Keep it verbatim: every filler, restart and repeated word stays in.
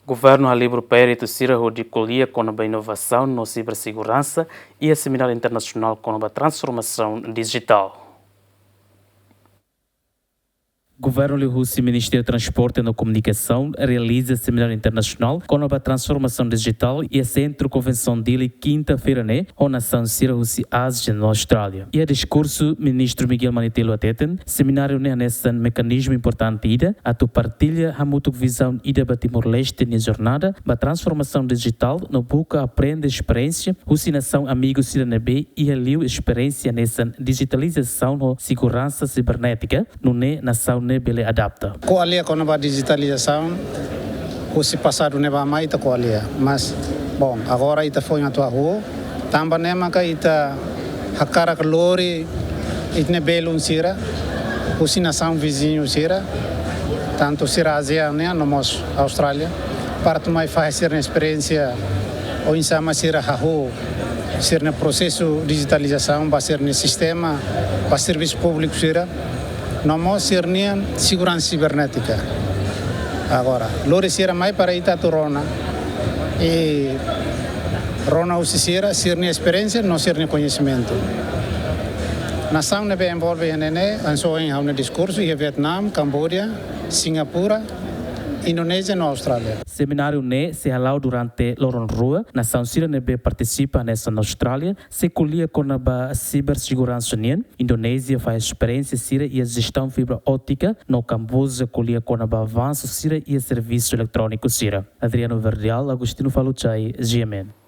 Governu halibur peritu sira hodi ko'alia kona-ba inovasaun no siberseguransa iha Semináriu Internasionál kona-ba Transformasaun Dijitál. Governu liuhusi Ministériu Transporte no Komunikasaun realiza Semináriu Internasionál kona-ba Transformasaun Dijitál iha Sentru Konvensaun Dili, kinta-feira ne'e, ho nasaun sira husi Ázia no Austrália. Iha diskursu, Ministru Miguel Manitelo hateten, semináriu ne'e hanesan mekanizmu importante ida atu partilla hamutuk vizaun ida ba Timor-Leste nia jornada ba transformasaun dijitál no buka aprende esperiénsia husi nasaun amigu sira ne'ebé iha liu esperiénsia hanesan dijitalizasaun ho seguransa sibernétika, nune'e nasaun ne'e bele adapta. Ko'alia kona-ba dijitalizasaun, husi pasadu ne'ebá mai ita ko'alia. Mas, bom, agora ita foin atu hahú, tanba ne'e maka ita hakarak lori ita-nia belun sira husi nasaun viziñu sira, tantu sira Ázia nian no mós Austrália, para atu mai fahe sira-nia esperiénsia oinsá mak sira hahú sira-nia prosesu dijitalizasaun ba sira-nia sistema, ba servisu públiku sira, no mós sira-nia seguransa sibernétika. Agora, lori sira mai para ita atu rona, i rona husi sira, sira-nia esperiénsia no sira-nia koñesimentu. Nasaun ne'ebé envolve iha ne'e, hanesan ohin ha'u-nia diskursu, iha Vietname, Cambodia, Singapura, Indonézia no Austrália. Semináriu ne'e sei hala'o durante loron rua. Nasaun sira ne'ebé partisipa hanesan Austrália sei ko'alia kona-ba siberseguransa nian, Indonézia fahe esperiénsia sira iha jestaun fibra ótika, no Kamboja ko'alia kona-ba avansu sira iha servisu eletróniku sira. Adriano Verdial, Agostinho Faluchai, G M N.